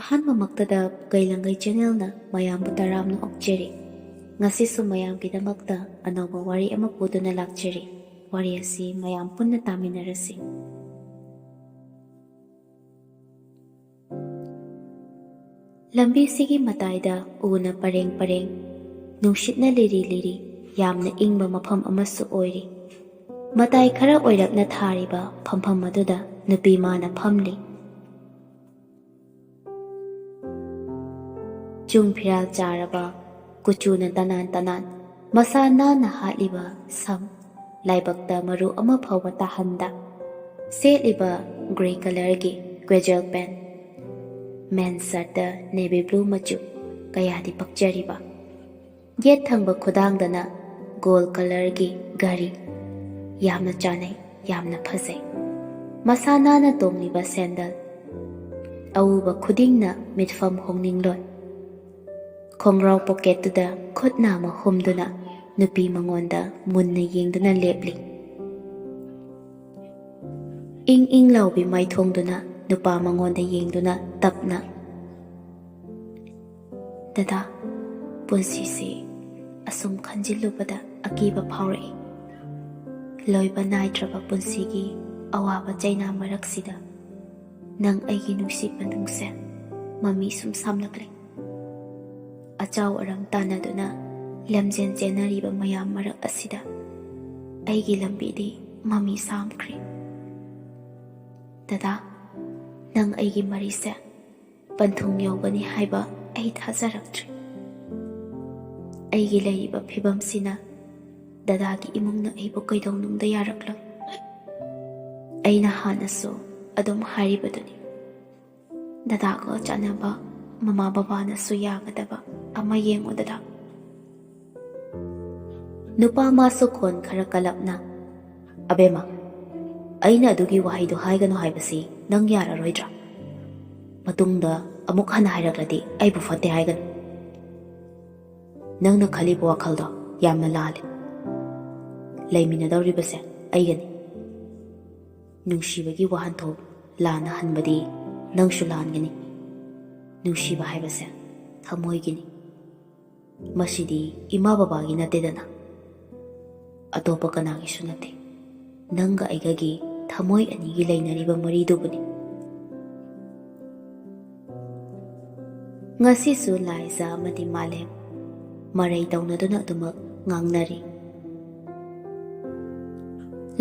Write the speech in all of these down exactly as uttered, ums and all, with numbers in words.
ꯑꯍꯥꯟꯕꯃꯛꯇꯗ ꯄꯨꯀꯩ ꯂꯪꯒꯩ ꯆꯦꯅꯦꯜꯅ ꯃꯌꯥꯝꯕꯨ ꯇꯔꯥꯝꯅ ꯑꯣꯛꯆꯔꯤ꯫ ꯉꯁꯤꯁꯨ ꯃꯌꯥꯝꯒꯤꯗꯃꯛꯇ ꯑꯅꯧꯕ ꯋꯥꯔꯤ ꯑꯃ ꯄꯨꯗꯨꯅ ꯂꯥꯛꯆꯔꯤ꯫ ꯋꯥꯔꯤ ꯑꯁꯤ ꯃꯌꯥꯝ ꯄꯨꯟꯅ ꯇꯥꯃꯤꯟꯅꯔꯁꯤ꯫ ꯂꯝꯕꯤꯁꯤꯒꯤ ꯃꯇꯥꯏꯗ ꯎꯅ ꯄꯔꯦꯡ ꯄꯔꯦꯡ, ꯅꯨꯡꯁꯤꯠꯅ ꯂꯤꯔꯤ ꯂꯤꯔꯤ, ꯌꯥꯝꯅ ꯏꯪꯕ ꯃꯐꯝ ꯑꯃꯁꯨ ꯑꯣꯏꯔꯤ꯫ ꯃꯇꯥꯏ ꯈꯔ ꯑꯣꯏꯔꯞꯅ ꯊꯥꯔꯤꯕ ꯐꯝꯐꯝ ꯑꯗꯨꯗ ꯅꯨꯄꯤ ꯃꯥꯅ ꯐꯝꯂꯤ꯫ ꯆꯨꯡ ꯐꯤꯔꯥꯜ ꯆꯥꯔꯕ, ꯀꯨꯆꯨꯅ ꯇꯅꯥꯟ ꯇꯅꯥꯟ, ꯃꯁꯥ ꯅꯥꯟꯅ ꯍꯥꯠꯂꯤꯕ ꯁꯝ, ꯂꯥꯏꯕꯛꯇ ꯃꯔꯨ ꯑꯃ ꯐꯥꯎꯕ ꯇꯥꯍꯟꯗ, ꯁꯦꯠꯂꯤꯕ ꯒ꯭ꯔꯦ ꯀꯂꯔꯒꯤ ꯀꯦꯖꯨꯋꯦꯜ ꯄꯦꯟ, ꯃꯦꯟ ꯁꯔꯠꯇ ꯅꯦꯚꯤ ꯕ꯭ꯂꯨ ꯃꯆꯨ, ꯀꯌꯥꯗꯤ ꯄꯛꯆꯔꯤꯕ꯫ ꯌꯦꯠ ꯊꯪꯕ ꯈꯨꯗꯥꯡꯗꯅ ꯒꯣꯜ ꯀꯂꯔꯒꯤ ꯘꯔꯤ꯫ ꯌꯥꯝꯅ ꯆꯥꯅꯩ, ꯌꯥꯝꯅ ꯐꯖꯩ꯫ ꯃꯁꯥ ꯅꯥꯟꯅ ꯇꯣꯡꯂꯤꯕ ꯁꯦꯟꯗꯜ꯫ ꯑꯎꯕ ꯈꯨꯗꯤꯡꯅ ꯃꯤꯠꯐꯝ ꯍꯣꯡꯅꯤꯡꯂꯣꯏ꯫ ꯈꯣꯡꯒ꯭ꯔꯥꯎ ꯄꯣꯀꯦꯠꯇꯨꯗ ꯈꯨꯠ ꯅꯥꯝꯃ ꯍꯨꯝꯗꯨꯅ ꯅꯨꯄꯤ ꯃꯉꯣꯟꯗ ꯃꯨꯟꯅ ꯌꯦꯡꯗꯨꯅ ꯂꯦꯞꯂꯤ꯫ ꯏꯪ ꯏꯪ ꯂꯥꯎꯕꯤ ꯃꯥꯏꯊꯣꯡꯗꯨꯅ ꯅꯨꯄꯥ ꯃꯉꯣꯟꯗ ꯌꯦꯡꯗꯨꯅ ꯇꯞꯅ, "ꯗꯗꯥ, ꯄꯨꯟꯁꯤꯁꯤ ꯑꯁꯨꯝ ꯈꯟꯖꯤꯜꯂꯨꯕꯗ ꯑꯀꯤꯕ ꯐꯥꯎꯔꯛꯏ꯫ ꯂꯣꯏꯕ ꯅꯥꯏꯗ꯭ꯔꯕ ꯄꯨꯟꯁꯤꯒꯤ ꯑꯋꯥꯕ ꯆꯩꯅꯥ ꯃꯔꯛꯁꯤꯗ ꯅꯪ ꯑꯩꯒꯤ ꯅꯨꯡꯁꯤꯕ ꯅꯨꯡꯁꯦ ꯃꯃꯤ ꯁꯨꯝ ꯁꯥꯝꯂꯛꯂꯦ꯫ ꯑꯆꯥꯎ ꯑꯔꯝ ꯇꯥꯟꯅꯗꯨꯅ ꯂꯝꯖꯦꯟ ꯆꯦꯟꯅꯔꯤꯕ ꯃꯌꯥꯝ ꯃꯔꯛ ꯑꯁꯤꯗ ꯑꯩꯒꯤ ꯂꯝꯕꯤꯗꯤ ꯃꯃꯤ ꯁꯥꯝꯈ꯭ꯔꯦ꯫ ꯗꯗꯥ, ꯅꯪ ꯑꯩꯒꯤ ꯃꯔꯤꯁꯦ ꯄꯟꯊꯨꯡ ꯌꯧꯒꯅꯤ ꯍꯥꯏꯕ ꯑꯩ ꯊꯥꯖꯔꯛꯇ꯭ꯔꯦ꯫ ꯑꯩꯒꯤ ꯂꯩꯔꯤꯕ ꯐꯤꯕꯝꯁꯤꯅ ꯗꯗꯥꯒꯤ ꯏꯃꯨꯡꯅ ꯑꯩꯕꯨ ꯀꯩꯗꯧꯅꯨꯡꯗ ꯌꯥꯔꯛꯂꯣꯏ꯫ ꯑꯩꯅ ꯍꯥꯟꯅꯁꯨ ꯑꯗꯨꯝ ꯍꯥꯏꯔꯤꯕꯗꯨꯅꯤ, ꯗꯗꯥꯒ ꯆꯥꯟꯅꯕ, ꯃꯃꯥ ꯕꯕꯥꯅꯁꯨ ꯌꯥꯒꯗꯕ ꯑꯃ ꯌꯦꯡꯉꯨ ꯗꯗꯥ꯫" ꯅꯨꯄꯥ ꯃꯥꯁꯨ ꯈꯣꯟ ꯈꯔ ꯀꯜꯂꯞꯅ, "ꯑꯕꯦꯝꯃ, ꯑꯩꯅ ꯑꯗꯨꯒꯤ ꯋꯥꯍꯩꯗꯨ ꯍꯥꯏꯒꯅꯨ ꯍꯥꯏꯕꯁꯤ ꯅꯪ ꯌꯥꯔꯔꯣꯏꯗ꯭ꯔꯥ? ꯃꯇꯨꯡꯗ ꯑꯃꯨꯛ ꯍꯟꯅ ꯍꯥꯏꯔꯛꯂꯗꯤ ꯑꯩꯕꯨ ꯐꯠꯇꯦ ꯍꯥꯏꯒꯅꯨ꯫ ꯅꯪꯅ ꯈꯜꯂꯤꯕ ꯋꯥꯈꯜꯗꯣ ꯌꯥꯝꯅ ꯂꯥꯜꯂꯦ꯫ ꯂꯩꯃꯤꯟꯅꯗꯧꯔꯤꯕꯁꯦ ꯑꯩꯒꯅꯤ꯫ ꯅꯨꯡꯁꯤꯕꯒꯤ ꯋꯥꯍꯟꯊꯣꯛ ꯂꯥꯟꯅ ꯍꯟꯕꯗꯤ ꯅꯪꯁꯨ ꯂꯥꯟꯒꯅꯤ꯫ ꯅꯨꯡꯁꯤꯕ ꯍꯥꯏꯕꯁꯦ ꯊꯃꯣꯏꯒꯤꯅꯤ꯫ ꯃꯁꯤꯗꯤ ꯏꯃꯥ ꯕꯕꯥꯒꯤ ꯅꯠꯇꯦꯗꯅ, ꯑꯇꯣꯞꯄ ꯀꯅꯥꯒꯤꯁꯨ ꯅꯠꯇꯦ꯫ ꯅꯪꯒ ꯑꯩꯒꯒꯤ ꯊꯃꯣꯏ ꯑꯅꯤꯒꯤ ꯂꯩꯅꯔꯤꯕ ꯃꯔꯤꯗꯨꯕꯨꯅꯤ꯫ ꯉꯁꯤꯁꯨ ꯂꯥꯏꯖ ꯑꯃꯗꯤ ꯃꯥꯂꯦꯝ ꯃꯔꯩ ꯇꯧꯅꯗꯨꯅ ꯑꯗꯨꯃꯛ ꯉꯥꯡꯅꯔꯤ꯫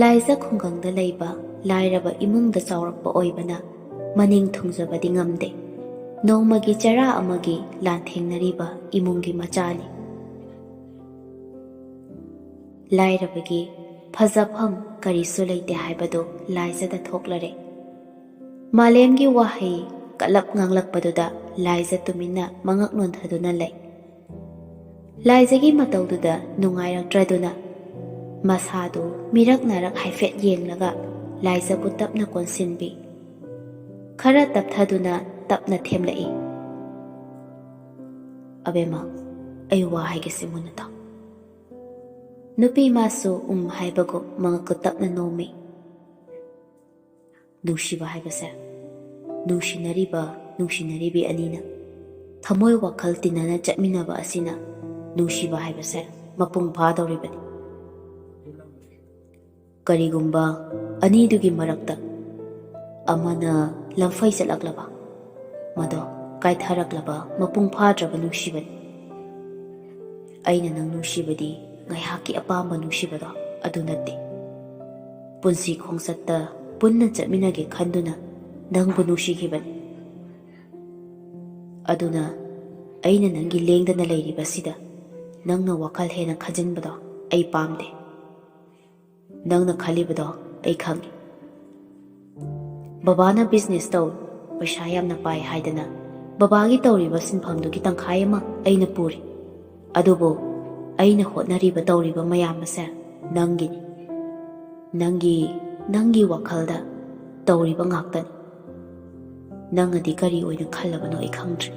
ꯂꯥꯏꯖ ꯈꯨꯡꯒꯪꯗ ꯂꯩꯕ ꯂꯥꯏꯔꯕ ꯏꯃꯨꯡꯗ ꯆꯥꯎꯔꯛꯄ ꯑꯣꯏꯕꯅ ꯃꯅꯤꯡ ꯊꯨꯡꯖꯕꯗꯤ ꯉꯝꯗꯦ꯫ ꯅꯣꯡꯃꯒꯤ ꯆꯔꯥ ꯑꯃꯒꯤ ꯂꯥꯟꯊꯦꯡꯅꯔꯤꯕ ꯏꯃꯨꯡꯒꯤ ꯃꯆꯥꯅꯤ꯫ ꯂꯥꯏꯔꯕꯒꯤ ꯐꯖꯐꯝ ꯀꯔꯤꯁꯨ ꯂꯩꯇꯦ ꯍꯥꯏꯕꯗꯨ ꯂꯥꯏꯖꯗ ꯊꯣꯛꯂꯔꯦ꯫ ꯃꯥꯂꯦꯝꯒꯤ ꯋꯥꯍꯩ ꯀꯂꯞ ꯉꯥꯡꯂꯛꯄꯗꯨꯗ ꯂꯥꯏꯖ ꯇꯨꯃꯤꯟꯅ ꯃꯉꯛ ꯅꯣꯟꯊꯗꯨꯅ ꯂꯩ꯫ ꯂꯥꯏꯖꯒꯤ ꯃꯇꯧꯗꯨꯗ ꯅꯨꯡꯉꯥꯏꯔꯛꯇ꯭ꯔꯗꯨꯅ ꯃꯁꯥꯗꯨ ꯃꯤꯔꯛ ꯅꯥꯔꯛ ꯍꯥꯏꯐꯦꯠ ꯌꯦꯡꯂꯒ ꯂꯥꯏꯖꯕꯨ ꯇꯞꯅ ꯀꯣꯟꯁꯤꯟꯕꯤ꯫ ꯈꯔ ꯇꯞꯊꯗꯨꯅ ꯇꯞꯅ ꯊꯦꯝꯂꯛꯏ꯫ "ꯑꯕꯦꯝꯃ, ꯑꯩ ꯋꯥ ꯍꯥꯏꯒꯦꯁꯦ ꯃꯨꯟꯅ ꯇꯥꯎ꯫" ꯅꯨꯄꯤ ꯃꯥꯁꯨ ꯎꯝ ꯍꯥꯏꯕꯒꯨꯝ ꯃꯉꯛꯇ ꯇꯞꯅ ꯅꯣꯝꯃꯤ꯫ "ꯅꯨꯡꯁꯤꯕ ꯍꯥꯏꯕꯁꯦ ꯅꯨꯡꯁꯤꯅꯔꯤꯕ, ꯅꯨꯡꯁꯤꯅꯔꯤꯕꯤ ꯑꯅꯤꯅ ꯊꯃꯣꯏ ꯋꯥꯈꯜ ꯇꯤꯟꯅꯅ ꯆꯠꯃꯤꯟꯅꯕ ꯑꯁꯤꯅ ꯅꯨꯡꯁꯤꯕ ꯍꯥꯏꯕꯁꯦ ꯃꯄꯨꯡ ꯐꯥꯗꯧꯔꯤꯕꯅꯤ꯫ ꯀꯔꯤꯒꯨꯝꯕ ꯑꯅꯤꯗꯨꯒꯤ ꯃꯔꯛꯇ ꯑꯃꯅ ꯂꯝꯐꯩ ꯆꯠꯂꯛꯂꯕ, ꯃꯗꯣ ꯀꯥꯏꯊꯔꯛꯂꯕ ꯃꯄꯨꯡ ꯐꯥꯗ꯭ꯔꯕ ꯅꯨꯡꯁꯤꯕꯅꯤ꯫ ꯑꯩꯅ ꯅꯪ ꯅꯨꯡꯁꯤꯕꯗꯤ ꯉꯥꯏꯍꯥꯛꯀꯤ ꯑꯄꯥꯝꯕ ꯅꯨꯡꯁꯤꯕꯗꯣ ꯑꯗꯨ ꯅꯠꯇꯦ꯫ ꯄꯨꯟꯁꯤ ꯈꯣꯡꯆꯠꯇ ꯄꯨꯟꯅ ꯆꯠꯃꯤꯟꯅꯒꯦ ꯈꯟꯗꯨꯅ ꯅꯪꯕꯨ ꯅꯨꯡꯁꯤꯈꯤꯕꯅꯤ꯫ ꯑꯗꯨꯅ ꯑꯩꯅ ꯅꯪꯒꯤ ꯂꯦꯡꯗꯅ ꯂꯩꯔꯤꯕꯁꯤꯗ ꯅꯪꯅ ꯋꯥꯈꯜ ꯍꯦꯟꯅ ꯈꯟꯖꯤꯟꯕꯗꯣ ꯑꯩ ꯄꯥꯝꯗꯦ꯫ ꯅꯪꯅ ꯈꯜꯂꯤꯕꯗꯣ ꯑꯩ ꯈꯪꯏ꯫ ꯕꯕꯥꯅ ꯕꯤꯖꯤꯅꯦꯁ ꯇꯧ, ꯄꯩꯁꯥ ꯌꯥꯝꯅ ꯄꯥꯏ ꯍꯥꯏꯗꯅ ꯕꯕꯥꯒꯤ ꯇꯧꯔꯤꯕ ꯁꯤꯟꯐꯝꯗꯨꯒꯤ ꯇꯪꯈꯥꯏ ꯑꯃ ꯑꯩꯅ ꯄꯨꯔꯤ꯫ ꯑꯗꯨꯕꯨ ꯑꯩꯅ ꯍꯣꯠꯅꯔꯤꯕ ꯇꯧꯔꯤꯕ ꯃꯌꯥꯝ ꯑꯁꯦ ꯅꯪꯒꯤꯅꯤ꯫ ꯅꯪꯒꯤ, ꯅꯪꯒꯤ ꯋꯥꯈꯜꯗ ꯇꯧꯔꯤꯕ ꯉꯥꯛꯇꯅꯤ꯫ ꯅꯪꯅꯗꯤ ꯀꯔꯤ ꯑꯣꯏꯅ ꯈꯜꯂꯕꯅꯣ ꯑꯩ ꯈꯪꯗ꯭ꯔꯦ꯫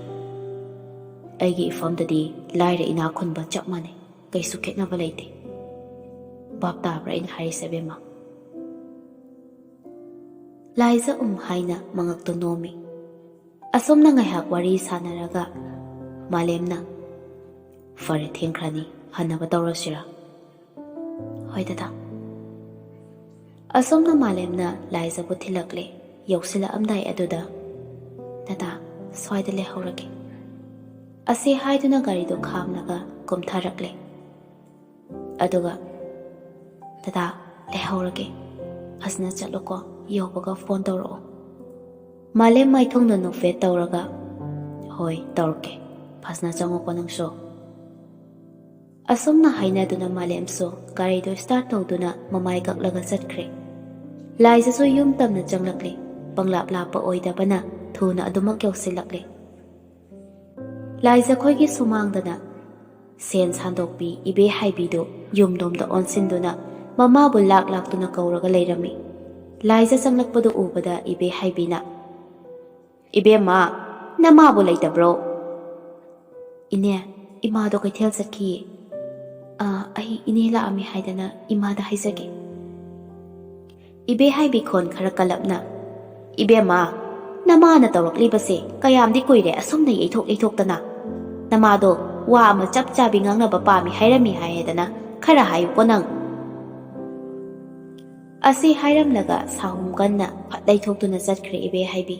ꯑꯩꯒꯤ ꯏꯐꯝꯗꯗꯤ ꯂꯥꯏꯔ ꯏꯅꯥꯛ ꯈꯨꯟꯕ ꯆꯞ ꯃꯥꯟꯅꯩ꯫ ꯀꯩꯁꯨ ꯈꯦꯠꯅꯕ ꯂꯩꯇꯦ꯫ ꯚꯥꯞ ꯇꯥꯕ꯭ꯔꯥ ꯑꯩꯅ ꯍꯥꯏꯔꯤꯁꯦ, ꯑꯕꯦꯝꯃ?" ꯂꯥꯏꯖ ꯎꯝ ꯍꯥꯏꯅ ꯃꯉꯛꯇ ꯅꯣꯝꯃꯤ꯫ ꯑꯁꯨꯝꯅ ꯉꯥꯏꯍꯥꯛ ꯋꯥꯔꯤ ꯁꯥꯟꯅꯔꯒ ꯃꯥꯂꯦꯝꯅ, "ꯐꯔꯦ, ꯊꯦꯡꯈ꯭ꯔꯅꯤ, ꯍꯟꯅꯕ ꯇꯧꯔꯁꯤꯔꯥ?" "ꯍꯣꯏ ꯗꯗꯥ꯫" ꯑꯁꯨꯝꯅ ꯃꯥꯂꯦꯝꯅ ꯂꯥꯏꯖꯕꯨ ꯊꯤꯜꯂꯛꯂꯦ꯫ ꯌꯧꯁꯤꯜꯂꯛꯑꯝꯗꯥꯏ ꯑꯗꯨꯗ, "ꯗꯗꯥ, ꯁ꯭ꯋꯥꯏꯗ ꯂꯩꯍꯧꯔꯒꯦ" ꯑꯁꯤ ꯍꯥꯏꯗꯨꯅ ꯒꯥꯔꯤꯗꯨ ꯈꯥꯝꯂꯒ ꯀꯨꯝꯊꯔꯛꯂꯦ꯫ ꯑꯗꯨꯒ, "ꯗꯗꯥ, ꯂꯩꯍꯧꯔꯒꯦ, ꯐꯖꯅ ꯆꯠꯂꯨꯀꯣ, ꯌꯧꯕꯒ ꯐꯣꯟ ꯇꯧꯔꯛꯑꯣ꯫" ꯃꯥꯂꯦꯝ ꯃꯥꯏꯊꯣꯡꯗ ꯅꯣꯛꯐꯦꯠ ꯇꯧꯔꯒ, "ꯍꯣꯏ, ꯇꯧꯔꯛꯀꯦ, ꯐꯖꯅ ꯆꯪꯉꯨꯀꯣ ꯅꯪꯁꯨ꯫" ꯑꯁꯨꯝꯅ ꯍꯥꯏꯅꯗꯨꯅ ꯃꯥꯂꯦꯝꯁꯨ ꯒꯥꯔꯤꯗꯨ ꯁ꯭ꯇꯥꯔꯠ ꯇꯧꯗꯨꯅ ꯃꯃꯥꯏ ꯀꯛꯂꯒ ꯆꯠꯈ꯭ꯔꯦ꯫ ꯂꯥꯏꯖꯁꯨ ꯌꯨꯝ ꯇꯝꯅ ꯆꯪꯂꯛꯂꯦ꯫ ꯄꯪꯂꯥꯞ ꯂꯥꯞꯄ ꯑꯣꯏꯗꯕꯅ ꯊꯨꯅ ꯑꯗꯨꯃꯛ ꯌꯧꯁꯤꯜꯂꯛꯂꯦ꯫ ꯂꯥꯏꯖꯈꯣꯏꯒꯤ ꯁꯨꯃꯥꯡꯗꯅ ꯁꯦꯟ ꯁꯥꯟꯗꯣꯛꯄꯤ ꯏꯕꯦ ꯍꯥꯏꯕꯤꯗꯨ ꯌꯨꯝꯂꯣꯝꯗ ꯑꯣꯟꯁꯤꯟꯗꯨꯅ ꯃꯃꯥꯕꯨ ꯂꯥꯛ ꯂꯥꯛꯇꯨꯅ ꯀꯧꯔꯒ ꯂꯩꯔꯝꯃꯤ꯫ ꯂꯥꯏꯖ ꯆꯪꯂꯛꯄꯗꯨ ꯎꯕꯗ ꯏꯕꯦ ꯍꯥꯏꯕꯤꯅ, "ꯏꯕꯦꯝꯃ, ꯅꯃꯥꯕꯨ ꯂꯩꯇꯕ꯭ꯔꯣ?" "ꯏꯅꯦ, ꯏꯃꯥꯗꯣ ꯀꯩꯊꯦꯜ ꯆꯠꯈꯤꯌꯦ꯫ ꯑꯥ, ꯑꯩ ꯏꯅꯦ ꯂꯥꯛꯑꯝꯃꯤ ꯍꯥꯏꯗꯅ ꯏꯃꯥꯗ ꯍꯥꯏꯖꯒꯦ꯫" ꯏꯕꯦ ꯍꯥꯏꯕꯤ ꯈꯣꯟ ꯈꯔ ꯀꯜꯂꯞꯅ, "ꯏꯕꯦꯝꯃ, ꯅꯃꯥꯅ ꯇꯧꯔꯛꯂꯤꯕꯁꯦ ꯀꯌꯥꯝꯗꯤ ꯀꯨꯏꯔꯦ ꯑꯁꯨꯝꯅ ꯌꯩꯊꯣꯛ ꯌꯩꯊꯣꯛꯇꯅ? ꯅꯃꯥꯗꯣ ꯋꯥ ꯑꯃ ꯆꯞ ꯆꯥꯕꯤ ꯉꯥꯡꯅꯕ ꯄꯥꯝꯃꯤ ꯍꯥꯏꯔꯝꯃꯤ ꯍꯥꯏꯗꯅ ꯈꯔ ꯍꯥꯏꯌꯨꯀꯣ ꯅꯪ꯫" ꯑꯁꯤ ꯍꯥꯏꯔꯝꯂꯒ ꯁꯥꯍꯨꯝ ꯀꯟꯅ ꯐꯠ ꯂꯩꯊꯣꯛꯇꯨꯅ ꯆꯠꯈ꯭ꯔꯦ ꯏꯕꯦ ꯍꯥꯏꯕꯤ꯫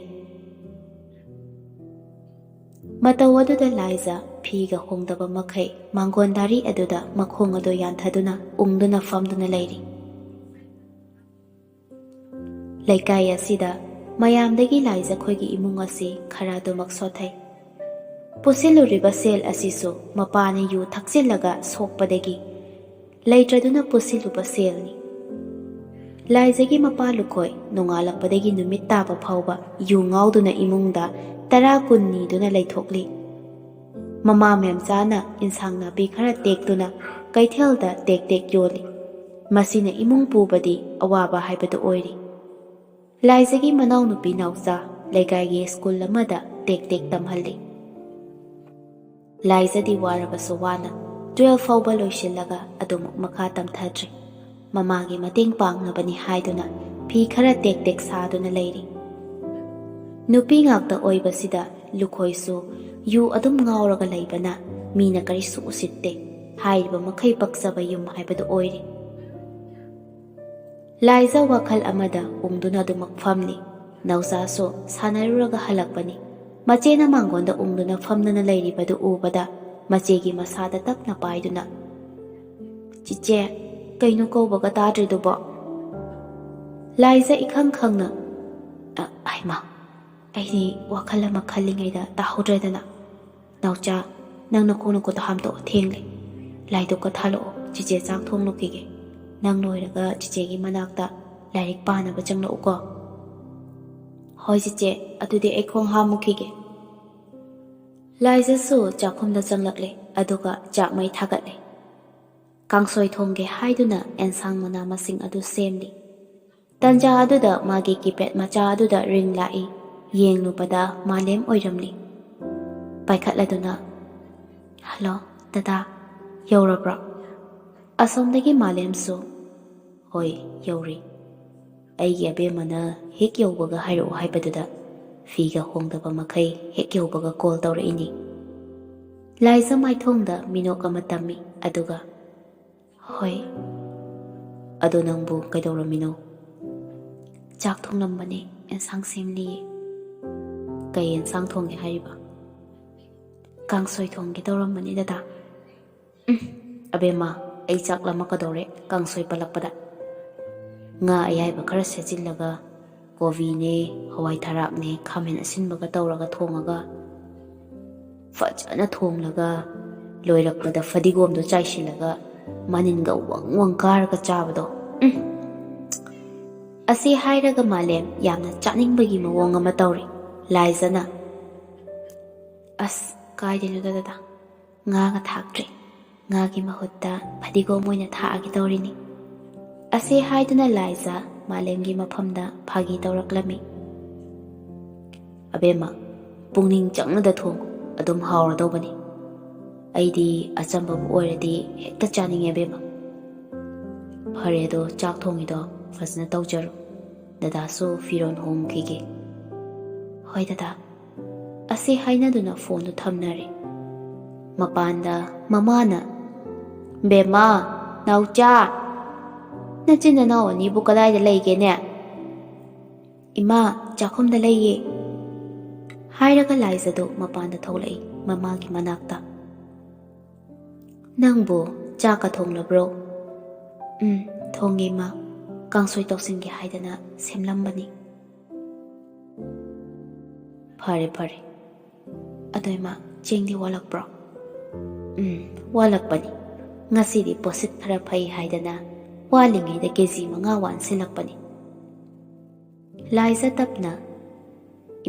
ꯃꯇꯧ ꯑꯗꯨꯗ ꯂꯥꯏꯖ ꯐꯤꯒ ꯍꯣꯡꯗꯕ ꯃꯈꯩ ꯃꯥꯡꯒꯣꯟꯗꯥꯔꯤ ꯑꯗꯨꯗ ꯃꯈꯣꯡ ꯑꯗꯨ ꯌꯥꯟꯊꯗꯨꯅ ꯎꯪꯗꯨꯅ ꯐꯝꯗꯨꯅ ꯂꯩꯔꯤ꯫ ꯂꯩꯀꯥꯏ ꯑꯁꯤꯗ ꯃꯌꯥꯝꯗꯒꯤ ꯂꯥꯏꯖꯈꯣꯏꯒꯤ ꯏꯃꯨꯡ ꯑꯁꯤ ꯈꯔ ꯑꯗꯨꯃꯛ ꯁꯣꯠꯊꯩ꯫ ꯄꯨꯁꯤꯜꯂꯨꯔꯤꯕ ꯁꯦꯜ ꯑꯁꯤꯁꯨ ꯃꯄꯥꯅ ꯌꯨ ꯊꯛꯆꯤꯜꯂꯒ ꯁꯣꯛꯄꯗꯒꯤ ꯂꯩꯇ꯭ꯔꯗꯨꯅ ꯄꯨꯁꯤꯜꯂꯨꯕ ꯁꯦꯜꯅꯤ꯫ ꯂꯥꯏꯖꯒꯤ ꯃꯄꯥ ꯂꯨꯈꯣꯏ ꯅꯣꯡꯉꯥꯜꯂꯛꯄꯗꯒꯤ ꯅꯨꯃꯤꯠ ꯇꯥꯕ ꯐꯥꯎꯕ ꯌꯨ ꯉꯥꯎꯗꯨꯅ ꯏꯃꯨꯡꯗ ꯇꯔꯥ ꯀꯨꯟ ꯅꯤꯗꯨꯅ ꯂꯩꯊꯣꯛꯂꯤ꯫ ꯃꯃꯥ ꯃꯦꯝꯆꯥꯅ ꯏꯟꯁꯥꯡ ꯅꯥꯄꯤ ꯈꯔ ꯇꯦꯛꯇꯨꯅ ꯀꯩꯊꯦꯜꯗ ꯇꯦꯛ ꯇꯦꯛ ꯌꯣꯜꯂꯤ꯫ ꯃꯁꯤꯅ ꯏꯃꯨꯡ ꯄꯨꯕꯗꯤ ꯑꯋꯥꯕ ꯍꯥꯏꯕꯗꯨ ꯑꯣꯏꯔꯤ꯫ ꯂꯥꯏꯖꯒꯤ ꯃꯅꯥꯎꯅꯨꯄꯤ ꯅꯥꯎꯆꯥ ꯂꯩꯀꯥꯏꯒꯤ ꯁ꯭ꯀꯨꯜ ꯑꯃꯗ ꯇꯦꯛ ꯇꯦꯛ ꯇꯝꯍꯜꯂꯤ꯫ ꯂꯥꯏꯖꯗꯤ ꯋꯥꯔꯕꯁꯨ ꯋꯥꯅ ꯇꯨꯋꯦꯜꯐ ꯐꯥꯎꯕ ꯂꯣꯏꯁꯤꯜꯂꯒ ꯑꯗꯨꯃꯛ ꯃꯈꯥ ꯇꯝꯊꯗ꯭ꯔꯤ꯫ ꯃꯃꯥꯒꯤ ꯃꯇꯦꯡ ꯄꯥꯡꯅꯕꯅꯤ ꯍꯥꯏꯗꯨꯅ ꯐꯤ ꯈꯔ ꯇꯦꯛ ꯇꯦꯛ ꯁꯥꯗꯨꯅ ꯂꯩꯔꯤ꯫ ꯅꯨꯄꯤ ꯉꯥꯛꯇ ꯑꯣꯏꯕꯁꯤꯗ ꯂꯨꯈꯣꯏꯁꯨ ꯌꯨ ꯑꯗꯨꯝ ꯉꯥꯎꯔꯒ ꯂꯩꯕꯅ ꯃꯤꯅ ꯀꯔꯤꯁꯨ ꯎꯁꯤꯠꯇꯦ꯫ ꯍꯥꯏꯔꯤꯕ ꯃꯈꯩ ꯄꯛꯆꯕ ꯌꯨꯝ ꯍꯥꯏꯕꯗꯨ ꯑꯣꯏꯔꯦ꯫ ꯂꯥꯏꯖ ꯋꯥꯈꯜ ꯑꯃꯗ ꯎꯪꯗꯨꯅ ꯑꯗꯨꯃꯛ ꯐꯝꯂꯤ꯫ ꯅꯥꯎꯆꯥꯁꯨ ꯁꯥꯟꯅꯔꯨꯔꯒ ꯍꯜꯂꯛꯄꯅꯤ꯫ ꯃꯆꯦꯅ ꯃꯥꯡꯒꯣꯟꯗ ꯎꯪꯗꯨꯅ ꯐꯝꯗꯨꯅ ꯂꯩꯔꯤꯕꯗꯨ ꯎꯕꯗ ꯃꯆꯦꯒꯤ ꯃꯁꯥꯗ ꯇꯞꯅ ꯄꯥꯏꯗꯨꯅ, "ꯆꯤꯆꯦ, ꯀꯩꯅꯣ ꯀꯧꯕꯒ ꯇꯥꯗ꯭ꯔꯤꯗꯨꯕꯣ?" ꯂꯥꯏꯖ ꯏꯈꯪ ꯈꯪꯅ, "ꯑ, ꯍꯩꯃꯥ, ꯑꯩꯗꯤ ꯋꯥꯈꯜ ꯑꯃ ꯈꯜꯂꯤꯉꯩꯗ ꯇꯥꯍꯧꯗ꯭ꯔꯦꯗꯅ꯫ ꯅꯥꯎꯆꯥ, ꯅꯪ ꯅꯈꯣꯡ ꯅꯈꯨꯠꯇꯣ ꯍꯥꯝꯗꯣꯛꯑꯣ, ꯊꯦꯡꯂꯦ꯫ ꯂꯥꯏꯗꯨꯛꯀ ꯊꯥꯜꯂꯛꯑꯣ, ꯆꯤꯆꯦ ꯆꯥꯛ ꯊꯣꯡꯂꯨꯈꯤꯒꯦ꯫ ꯅꯪ ꯂꯣꯏꯔꯒ ꯆꯤꯆꯦꯒꯤ ꯃꯅꯥꯛꯇ ꯂꯥꯏꯔꯤꯛ ꯄꯥꯅꯕ ꯆꯪꯂꯛꯎꯀꯣ꯫" "ꯍꯣꯏ ꯆꯤꯆꯦ, ꯑꯗꯨꯗꯤ ꯑꯩ ꯈꯣꯡ ꯍꯥꯝꯃꯨꯈꯤꯒꯦ꯫" ꯂꯥꯏꯖꯁꯨ ꯆꯥꯛꯈꯨꯝꯗ ꯆꯪꯂꯛꯂꯦ, ꯑꯗꯨꯒ ꯆꯥꯛ ꯃꯩ ꯊꯥꯒꯠꯂꯦ꯫ ꯀꯥꯡꯁꯣꯏ ꯊꯣꯡꯒꯦ ꯍꯥꯏꯗꯨꯅ ꯑꯦꯟꯁꯥꯡ ꯃꯅꯥ ꯃꯁꯤꯡ ꯑꯗꯨ ꯁꯦꯝꯂꯤ꯫ ꯇꯟꯖꯥ ꯑꯗꯨꯗ ꯃꯥꯒꯤ ꯀꯤꯄꯦꯗ ꯃꯆꯥ ꯑꯗꯨꯗ ꯔꯤꯡ ꯂꯥꯛꯏ꯫ ꯌꯦꯡꯂꯨꯕꯗ ꯃꯥꯂꯦꯝ ꯑꯣꯏꯔꯝꯂꯤ꯫ ꯄꯥꯏꯈꯠꯂꯗꯨꯅ, "ꯍꯜꯂꯣ, ꯗꯗꯥ, ꯌꯧꯔꯕ꯭ꯔꯣ?" ꯑꯁꯣꯝꯗꯒꯤ ꯃꯥꯂꯦꯝꯁꯨ, "ꯍꯣꯏ, ꯌꯧꯔꯦ꯫ ꯑꯩꯒꯤ ꯑꯕꯦꯝꯃꯅ ꯍꯦꯛ ꯌꯧꯕꯒ ꯍꯥꯏꯔꯛꯑꯣ ꯍꯥꯏꯕꯗꯨꯗ ꯐꯤꯒ ꯍꯣꯡꯗꯕ ꯃꯈꯩ ꯍꯦꯛ ꯌꯧꯕꯒ ꯀꯣꯜ ꯇꯧꯔꯛꯏꯅꯤ꯫" ꯂꯥꯏꯖ ꯃꯥꯏꯊꯣꯡꯗ ꯃꯤꯅꯣꯛ ꯑꯃ ꯇꯝꯃꯤ, ꯑꯗꯨꯒ, "ꯍꯣꯏ꯫ ꯑꯗꯣ ꯅꯪꯕꯨ ꯀꯩꯗꯧꯔꯝꯃꯤꯅꯣ?" "ꯆꯥꯛ ꯊꯣꯡꯂꯝꯕꯅꯦ, ꯑꯦꯟꯁꯥꯡ ꯁꯦꯝꯂꯤꯌꯦ꯫" "ꯀꯩ ꯑꯦꯟꯁꯥꯡ ꯊꯣꯡꯒꯦ ꯍꯥꯏꯔꯤꯕ?" "ꯀꯥꯡꯁꯣꯏ ꯊꯣꯡꯒꯦ ꯇꯧꯔꯝꯕꯅꯦ, ꯗꯗꯥ꯫" "ꯎꯝ, ꯑꯕꯦꯝꯃ, ꯑꯩ ꯆꯥꯛ ꯂꯥꯝꯃꯛꯀꯗꯧꯔꯦ ꯀꯥꯡꯁꯣꯏ ꯄꯜꯂꯛꯄꯗ꯫ ꯉꯥ ꯑꯌꯥꯏꯕ ꯈꯔ ꯁꯦꯠꯆꯤꯜꯂꯒ, ꯀꯣꯕꯤꯅꯦ, ꯍꯋꯥꯏ ꯊꯔꯥꯛꯅꯦ, ꯈꯥꯃꯦꯟ ꯑꯁꯤꯟꯕꯒ ꯇꯧꯔꯒ ꯊꯣꯡꯉꯒ, ꯐꯖꯅ ꯊꯣꯡꯂꯒ, ꯂꯣꯏꯔꯛꯄꯗ ꯐꯗꯤꯒꯣꯝꯗꯣ ꯆꯥꯏꯁꯤꯜꯂꯒ, ꯃꯅꯤꯟꯒ ꯋꯪ ꯋꯪ ꯀꯥꯔꯒ ꯆꯥꯕꯗꯣ꯫ ꯎꯝ꯫" ꯑꯁꯤ ꯍꯥꯏꯔꯒ ꯃꯥꯂꯦꯝ ꯌꯥꯝꯅ ꯆꯥꯅꯤꯡꯕꯒꯤ ꯃꯑꯣꯡ ꯑꯃ ꯇꯧꯔꯤ꯫ ꯂꯥꯏꯖꯅ, "ꯑꯁ, ꯀꯥꯏꯗꯩꯅꯣꯗ ꯗꯗꯥ, ꯉꯥꯒ ꯊꯥꯛꯇ꯭ꯔꯦ꯫ ꯉꯥꯒꯤ ꯃꯍꯨꯠꯇ ꯐꯗꯤꯒꯣꯝ ꯑꯣꯏꯅ ꯊꯥꯛꯑꯒꯦ ꯇꯧꯔꯤꯅꯤ꯫" ꯑꯁꯤ ꯍꯥꯏꯗꯨꯅ ꯂꯥꯏꯖ ꯃꯥꯂꯦꯝꯒꯤ ꯃꯐꯝꯗ ꯐꯥꯒꯤ ꯇꯧꯔꯛꯂꯝꯃꯤ꯫ "ꯑꯕꯦꯝꯃ, ꯄꯨꯛꯅꯤꯡ ꯆꯪꯅꯗ ꯊꯣꯡꯉꯨ, ꯑꯗꯨꯝ ꯍꯥꯎꯔꯗꯧꯕꯅꯤ꯫ ꯑꯩꯗꯤ ꯑꯆꯝꯕꯕꯨ ꯑꯣꯏꯔꯗꯤ ꯍꯦꯛꯇ ꯆꯥꯅꯤꯡꯉꯦ, ꯑꯕꯦꯝꯃ꯫" "ꯐꯔꯦ, ꯑꯗꯣ ꯆꯥꯛ ꯊꯣꯡꯉꯤꯗꯣ ꯐꯖꯅ ꯇꯧꯖꯔꯣ꯫ ꯗꯗꯥꯁꯨ ꯐꯤꯔꯣꯜ ꯍꯣꯡꯈꯤꯒꯦ꯫" "ꯑꯣꯏ ꯗꯗꯥ," ꯑꯁꯤ ꯍꯥꯏꯅꯗꯨꯅ ꯐꯣꯟꯗꯨ ꯊꯝꯅꯔꯦ꯫ ꯃꯄꯥꯟꯗ ꯃꯃꯥꯅ, "ꯕꯦꯝꯃ, ꯅꯥꯎꯆꯥ, ꯅꯆꯤꯟ ꯅꯅꯥꯎ ꯑꯅꯤꯕꯨ ꯀꯗꯥꯏꯗ ꯂꯩꯒꯦꯅꯦ?" "ꯏꯃꯥ, ꯆꯥꯛꯈꯨꯝꯗ ꯂꯩꯌꯦ," ꯍꯥꯏꯔꯒ ꯂꯥꯏꯖꯗꯨ ꯃꯄꯥꯟꯗ ꯊꯣꯛꯂꯛꯏ ꯃꯃꯥꯒꯤ ꯃꯅꯥꯛꯇ꯫ "ꯅꯪꯕꯨ ꯆꯥꯛꯀ ꯊꯣꯡꯂꯕ꯭ꯔꯣ?" "ꯎꯝ, ꯊꯣꯡꯉꯦ ꯏꯃꯥ, ꯀꯥꯡꯁꯣꯏ ꯇꯧꯁꯤꯟꯒꯦ ꯍꯥꯏꯗꯅ ꯁꯦꯝꯂꯝꯕꯅꯤ꯫" "ꯐꯔꯦ ꯐꯔꯦ꯫ ꯑꯗꯣ ꯏꯃꯥ, ꯆꯦꯡꯗꯤ ꯋꯥꯠꯂꯛꯄ꯭ꯔꯣ?" "ꯎꯝ, ꯋꯥꯠꯂꯛꯄꯅꯤ꯫ ꯉꯁꯤꯗꯤ ꯄꯣꯠꯁꯤꯠ ꯈꯔ ꯐꯩ ꯍꯥꯏꯗꯅ ꯋꯥꯠꯂꯤꯉꯩꯗ ꯀꯦ ꯖꯤ ꯃꯉꯥ ꯋꯥꯟꯁꯤꯜꯂꯛꯄꯅꯤ꯫" ꯂꯥꯏꯖ ꯇꯞꯅ,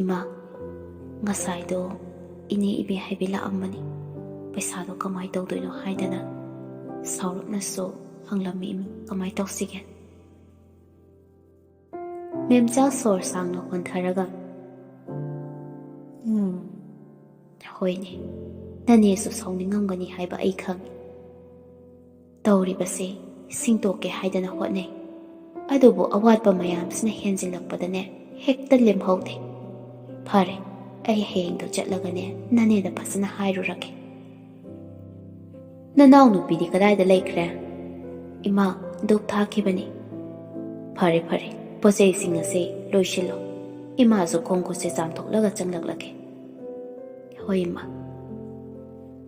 "ꯏꯃꯥ, ꯉꯁꯥꯏꯗꯣ ꯏꯅꯦ ꯏꯕꯦ ꯍꯥꯏꯕꯤ ꯂꯥꯛꯑꯝꯕꯅꯤ꯫ ꯄꯩꯁꯥꯗꯣ ꯀꯃꯥꯏ ꯇꯧꯗꯣꯏꯅꯣ ꯍꯥꯏꯗꯅ ꯁꯥꯎꯔꯞꯅꯁꯨ ꯍꯪꯂꯝꯃꯤ ꯏꯃꯥ, ꯀꯃꯥꯏ ꯇꯧꯁꯤꯒꯦ?" ꯃꯦꯝꯆꯥ ꯁꯣꯔ ꯁꯥꯡꯅ ꯍꯣꯟꯊꯔꯒ, "ꯎꯝ, ꯍꯣꯏꯅꯦ, ꯅꯅꯦꯁꯨ ꯁꯥꯎꯅꯤꯡꯉꯝꯒꯅꯤ ꯍꯥꯏꯕ ꯑꯩ ꯈꯪꯏ꯫ ꯇꯧꯔꯤꯕꯁꯦ ꯁꯤꯡꯇꯣꯛꯀꯦ ꯍꯥꯏꯗꯅ ꯍꯣꯠꯅꯩ, ꯑꯗꯨꯕꯨ ꯑꯋꯥꯠꯄ ꯃꯌꯥꯝꯁꯤꯅ ꯍꯦꯟꯖꯤꯜꯂꯛꯄꯗꯅꯦ ꯍꯦꯛꯇ ꯂꯦꯝꯍꯧꯗꯦ꯫ ꯐꯔꯦ, ꯑꯩ ꯍꯌꯦꯡꯗꯣ ꯆꯠꯂꯒꯅꯦ ꯅꯅꯦꯗ ꯐꯖꯅ ꯍꯥꯏꯔꯨꯔꯒꯦ꯫" "ꯅꯅꯥꯎꯅꯨꯄꯤꯗꯤ ꯀꯗꯥꯏꯗ ꯂꯩꯈ꯭ꯔꯦ?" "ꯏꯃꯥ, ꯙꯨꯞ ꯊꯥꯈꯤꯕꯅꯤ꯫" "ꯐꯔꯦ ꯐꯔꯦ, ꯄꯣꯠꯆꯩꯁꯤꯡ ꯑꯁꯦ ꯂꯣꯏꯁꯤꯜꯂꯣ꯫ ꯏꯃꯥꯁꯨ ꯈꯣꯡ ꯈꯨꯠꯁꯦ ꯆꯥꯝꯊꯣꯛꯂꯒ ꯆꯪꯂꯛꯂꯒꯦ꯫" "ꯍꯣꯏ ꯏꯃꯥ꯫"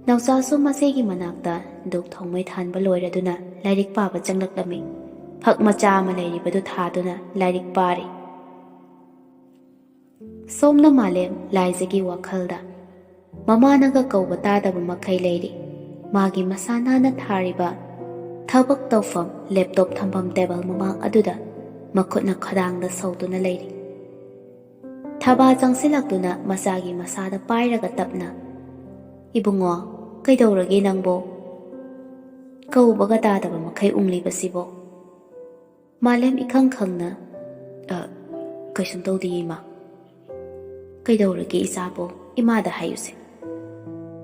ꯅꯥꯎꯆꯥꯁꯨ ꯃꯆꯦꯒꯤ ꯃꯅꯥꯛꯇ ꯙꯨꯞ ꯊꯥꯎꯃꯩ ꯊꯥꯟꯕ ꯂꯣꯏꯔꯗꯨꯅ ꯂꯥꯏꯔꯤꯛ ꯄꯥꯕ ꯆꯪꯂꯛꯂꯝꯃꯤ꯫ ꯐꯛ ꯃꯆꯥ ꯑꯃ ꯂꯩꯔꯤꯕꯗꯨ ꯊꯥꯗꯨꯅ ꯂꯥꯏꯔꯤꯛ ꯄꯥꯔꯤ꯫ ꯁꯣꯝꯅ ꯃꯥꯂꯦꯝ ꯂꯥꯏꯖꯒꯤ ꯋꯥꯈꯜꯗ꯫ ꯃꯃꯥꯅꯒ ꯀꯧꯕ ꯇꯥꯗꯕ ꯃꯈꯩ ꯂꯩꯔꯤ꯫ ꯃꯥꯒꯤ ꯃꯁꯥ ꯅꯥꯟꯅ ꯊꯥꯔꯤꯕ ꯊꯕꯛ ꯇꯧꯐꯝ ꯂꯦꯞꯇꯣꯞ ꯊꯝꯐꯝ ꯇꯦꯕꯜ ꯃꯃꯥꯡ ꯑꯗꯨꯗ ꯃꯈꯨꯠꯅ ꯈꯗꯥꯡꯗ ꯁꯧꯗꯨꯅ ꯂꯩꯔꯤ꯫ ꯊꯥꯕꯥ ꯆꯪꯁꯤꯜꯂꯛꯇꯨꯅ ꯃꯆꯥꯒꯤ ꯃꯁꯥꯗ ꯄꯥꯏꯔꯒ ꯇꯞꯅ, "ꯏꯕꯨꯡꯉꯣ, ꯀꯩꯗꯧꯔꯒꯦ ꯅꯪꯕꯣ? ꯀꯧꯕꯒ ꯇꯥꯗꯕ ꯃꯈꯩ ꯎꯪꯂꯤꯕꯁꯤꯕꯣ?" ꯃꯥꯂꯦꯝ ꯏꯈꯪ ꯈꯪꯅ, "ꯑ, ꯀꯩꯁꯨꯝ ꯇꯧꯗꯤꯌꯦ, ꯏꯃꯥ꯫" "ꯀꯩꯗꯧꯔꯒꯦ ꯏꯆꯥꯕꯣ? ꯏꯃꯥꯗ ꯍꯥꯏꯌꯨꯁꯦ꯫"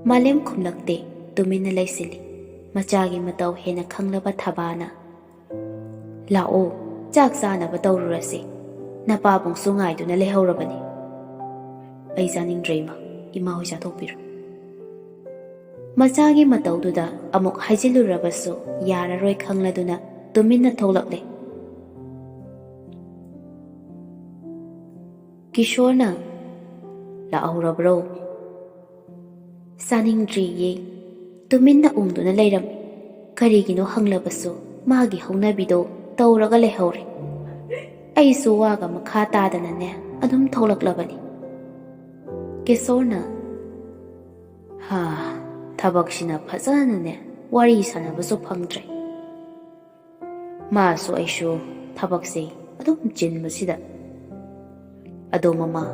ꯃꯥꯂꯦꯝ ꯈꯨꯝꯂꯛꯇꯦ, ꯇꯨꯃꯤꯟꯅ ꯂꯩꯁꯤꯜꯂꯤ꯫ ꯃꯆꯥꯒꯤ ꯃꯇꯧ ꯍꯦꯟꯅ ꯈꯪꯂꯕ ꯊꯥꯕꯥꯅ, "ꯂꯥꯛꯑꯣ, ꯆꯥꯛ ꯆꯥꯅꯕ ꯇꯧꯔꯨꯔꯁꯤ꯫ ꯅꯄꯥꯕꯨꯡꯁꯨ ꯉꯥꯏꯗꯨꯅ ꯂꯩꯍꯧꯔꯕꯅꯤ꯫" "ꯑꯩ ꯆꯥꯅꯤꯡꯗ꯭ꯔꯦ ꯏꯃꯥ, ꯏꯃꯥ ꯍꯣꯏ ꯆꯥꯊꯣꯛꯄꯤꯔꯣ"꯫ ꯃꯆꯥꯒꯤ ꯃꯇꯧꯗꯨꯗ ꯑꯃꯨꯛ ꯍꯥꯏꯖꯤꯜꯂꯨꯔꯕꯁꯨ ꯌꯥꯔꯔꯣꯏ ꯈꯪꯂꯗꯨꯅ ꯇꯨꯃꯤꯟꯅ ꯊꯣꯛꯂꯛꯂꯦ꯫ ꯀꯤꯁꯣꯔꯅ, "ꯂꯥꯛꯍꯧꯔꯕ꯭ꯔꯣ?" "ꯆꯥꯅꯤꯡꯗ꯭ꯔꯤꯌꯦ"꯫ ꯇꯨꯃꯤꯟꯅ ꯎꯪꯗꯨꯅ ꯂꯩꯔꯝꯃꯤ꯫ ꯀꯔꯤꯒꯤꯅꯣ ꯍꯪꯂꯕꯁꯨ ꯃꯥꯒꯤ ꯍꯧꯅꯕꯤꯗꯣ ꯇꯧꯔꯒ ꯂꯩꯍꯧꯔꯦ꯫ ꯑꯩꯁꯨ ꯋꯥꯒ ꯃꯈꯥ ꯇꯥꯗꯅꯅꯦ ꯑꯗꯨꯝ ꯊꯣꯛꯂꯛꯂꯕꯅꯤ꯫ ꯀꯤꯁꯣꯔꯅ, "ꯍꯥ, ꯊꯕꯛꯁꯤꯅ ꯐꯖꯅꯅꯦ ꯋꯥꯔꯤ ꯁꯥꯟꯅꯕꯁꯨ ꯐꯪꯗ꯭ꯔꯦ꯫ ꯃꯥꯁꯨ ꯑꯩꯁꯨ ꯊꯕꯛꯁꯦ ꯑꯗꯨꯝ ꯆꯤꯟꯕꯁꯤꯗ꯫ ꯑꯗꯣ ꯃꯃꯥ,